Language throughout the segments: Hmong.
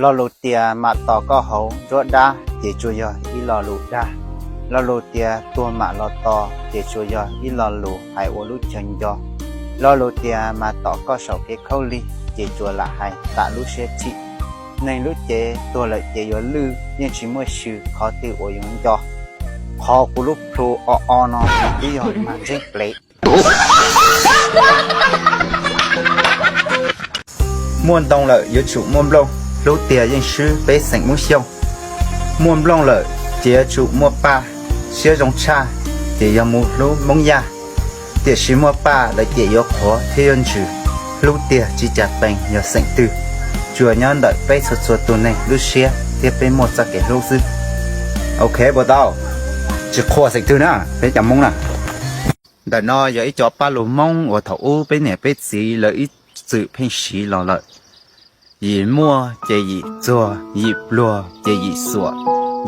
Lo lus tias mam tos koj hauv nruab dab ces tsuas yog ib lo lus dag. Lo lus tias tuag mam los tos ces tsuas yog ib lo lus hais ua lub chaw nco. Lo lus tias mas tos koj saum kev khaub lig ces tsuas lam hais tas lub siab chim. Neeg lub cev tuag lawm ces yuav lwj, yeej tsis muaj xyw qhov twg uas yuav nco. Qhov kuv lub plhu o o no twb yog mas ntseeb plev. Muaj ntoo lawm yuav tsum muaj nplooj, hlub tiag yeej swb peb xeem Hmoob Xyooj. Muaj nplooj lawm ces yuav tsum muaj paj, siab zoo tshaj ces yog mus hlub Hmoob Yaj. Tiam sis muaj paj lawm ces yuav qhuav thiab yuav ntsws, hlub tiag tsis cas pees yog xeem twg, tsuas nyob ntawm peb txhua txhua tus neeg lub siab thiab peb muaj txoj kev hlub xwb. Ok puas tau? Tsis qhuas xeem twg na, peb cov Hmoob na. Ntawm no yog ib co paj lug Hmoob uas thaum ub peb niam peb txiv lawv ib txwm pheej siv los lawm. Yim muaj ces yim txuag, yim pluag ces yim xuam,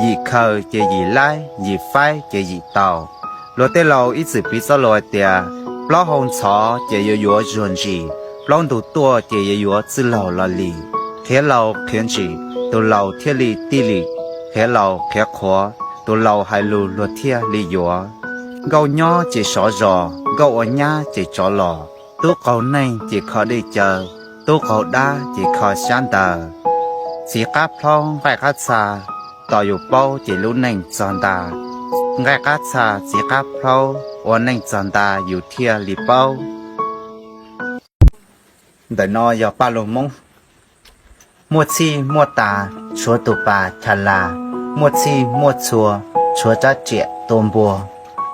yim khaws ces yim laib, yim faib ces yim tau. Luag tej laus ib txwm piv txoj lus hais tias, plaub hau ntxhov ces yuav yuav zuag ntsis, plaub ntug tuaj ces yuav yuav txwj laug los lis. Qhiav laus qhiav ntsis, tus laus thiaj li tij lim, qhiav laus qhiav qhuav, tus laus hais lus luag thiaj li yuav. Nkauj nyob ces sov zos, nkauj ua nyab ces tsov los, tub qaug neeg ces kho dej caw, tub qaug dab ces kho xyab ntawv. Txiv qab plhaub nqaij qab txha, tos yus paub ces lub neej txog nta. Nqaij qab txha txiv qab plhaub, ua neej txog nta yus thiaj li paub. Ntawm no yog paj lug Hmoob. Muaj txhij muaj tas, tshuav tus pas chas las, muaj txhij muaj txhua, tshuav rab riam tua npua.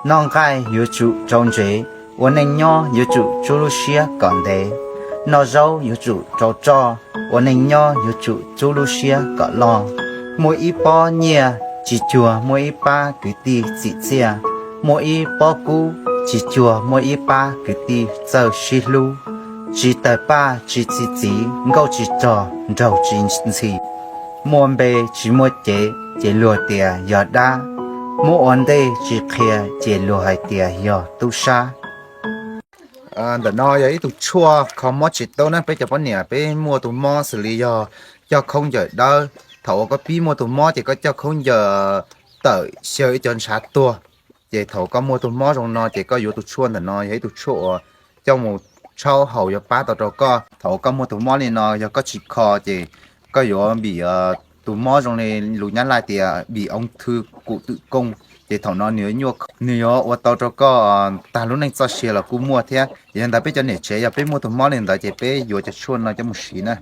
Noj nqaij yuav tsum rau ntsev, ua neej nyob yuav tsum tsub lub siab kom ntev. Noj zaub yuav tsum rau roj, ua neej nyob yuav tsum tsub lub siab kom loj. Muaj ib pob nyiaj tsis cuag muaj ib pab kwv tij txim txiaj, muaj ib pob kub tsis cuag muaj ib pab kwv tij txawj sib hlub. Tsis tawg paj tsis txi txiv, nkauj tsis rog nraug tsis ntxhi. Muaj npe tsis muaj cev ces luag tias yog dab, muab ua ntej tsis qhia ces luag hais tias yog tub sab. Ntawm no yog ib tug tshuaj kho mob tsis tau na, peb cov poj niam peb muaj tus mob xws li yog coj khaub ncaws dawb. Thaum uas koj pib muaj tus mob ces koj coj khaub ncaws tawm xyaw ib co ntshav tuag. Ces thaum koj muaj tus mob zoo no ces koj yuav tus tshuaj ntawm no, yog ib tug tshuaj uas coj mus tshaub haus yuav pab tau rau koj. Thaum uas koj muaj tus mob li no yog koj tsis kho ces koj yuav bị tus mob zoo li lus Nyab Laj tias bị ung thư cổ tử cung. Ces thaum no nws yuav ua tau rau koj tag lub neej txoj sia los kuj muaj thiab. Yog li ntawd peb cov niam tsev yog peb muaj tus mob li ntawd ces peb yuav cov tshuaj no coj mus siv na.